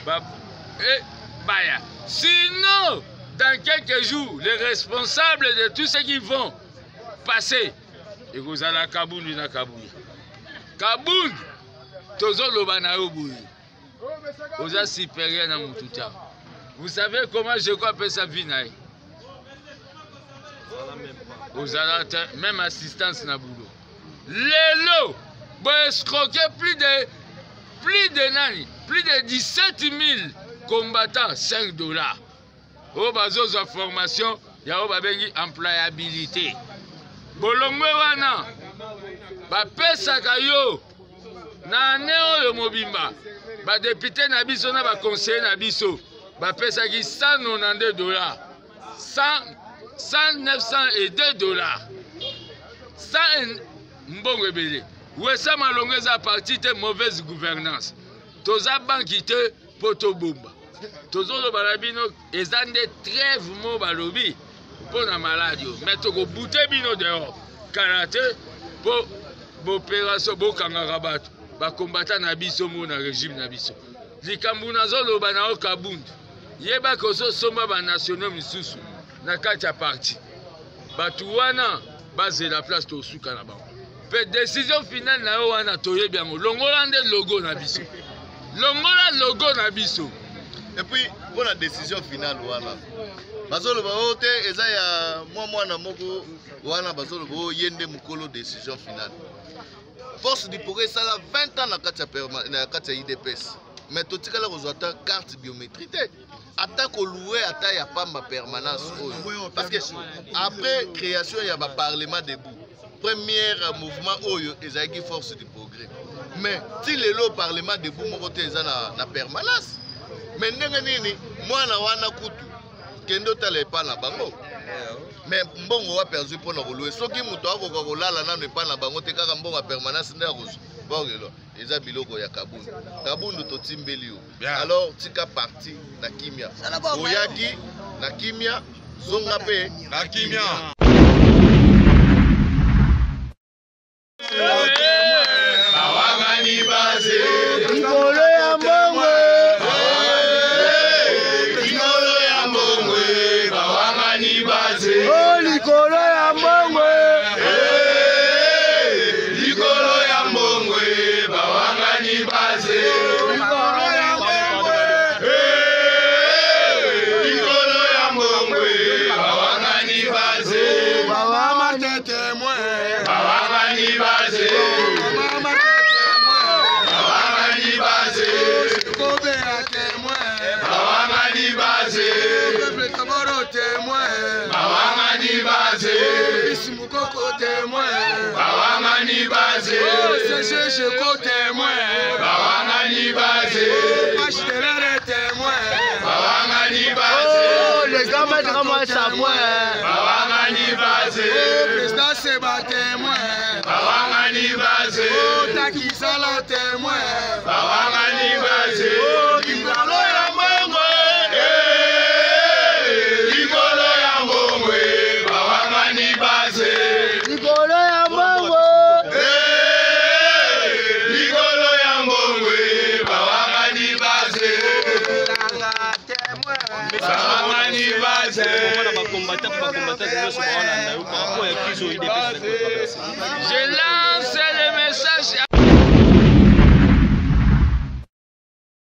Ba, eh, baya. Sinon, dans quelques jours, les responsables de tout ce qui vont passer, ekozala Kabundu na Kabuya. Kabundu, tozoloba na yo boye. Oza supérieur na mutu ta. Vous savez comment je crois apesa vie na ye? Ozala te, même assistance na boulot. Lelo, bo escroquer plus de nani? Plus de 17 000 combattants 5 dollars. Oyo bazozwa formation ya oyo babengi employabilité. Bolongwe wana bapesaka yo na année oyo mobimba ba député na biso na ba conseiller na biso bapesaki 192 dollars, 902 dollars, 100 mbongo ebele. Wesa malongo eza parti te, mauvaise gouvernance. Toza banki te po tobomba. Tozoloba na bino eza nde trêve mo balobi mpo na maladi oyo, mais tokobute bino dehors kala te mpo boopération bokangaka bato bakombata na biso mo na régime na biso. Likambo nazoloba na yo Kabundu, yebaka ozosomba ba nationaux misusu na kati ya parti, bato wana bazela place tosuka na bango. Pe décision finale na yo wana toyebi yango, longola nde logo na biso, longola logo na biso. Et puis pour la décision finale wana bazoloba oyo te eza ya mwa mwana moko wana, bazoloba oyo ye nde mokolo décision finale. Force du progrès esala 20 ans na kati ya na kati ya UDPS, mais totikala kozwa ata carte biométrie te, ata kolouer ata ya pamba permanence oyo, parce que après création ya ba parlement debout, premier mouvement oyo ezalaki Force du progrès, mais ti lelo parlement debout moko te eza na permanence. Mais ndenge nini mwana wana kutu kende otala epa na bango, mais mbongo wapi azwi mpona kolouer? Soki moto akoka kolala nano epa na bango te, kaka mbongo ya permanence nde akozwa. Bokelo eza biloko ya Kabundu. Kabundu, totimbeli yo. Alors tika parti na kimia, oyaki na kimia, zonga mpe na kimia. Bawangani base. Likolo ya mbongo. Likolo ya mbongo, bawangani base. O likolo ya mbongo. Likolo ya mbongo, bawangani base. Likolo ya mbongo. Likolo ya mbongo, bawangani base. Baba Martin témoin. Bawangani base. Mama Martin témoin. Bawangani base. Kobera témoin. Bawangani base. Peuple Taboro témoin. Bawangani base. Fils Mukoko témoin. Bawangani base. CG Cheko témoin. Bawangani base. Pache de l'air témoin. Bawangani base. Oh, les grands maîtres moi témoin. Bawangani base. Président Seba témoin. Bawangani base. Oh, Takisala témoin. Bawangani base. Oh, likolo ya mbongo. Likolo ya mbongo, bawangani base. Likolo ya mbongo. Likolo ya mbongo, bawangani base. Bawangani base. Mpona bacombattant mpe bacombattant nyonso baolanda yo par rapport ya crise oyo UDPS ezali kotraverser. Je lance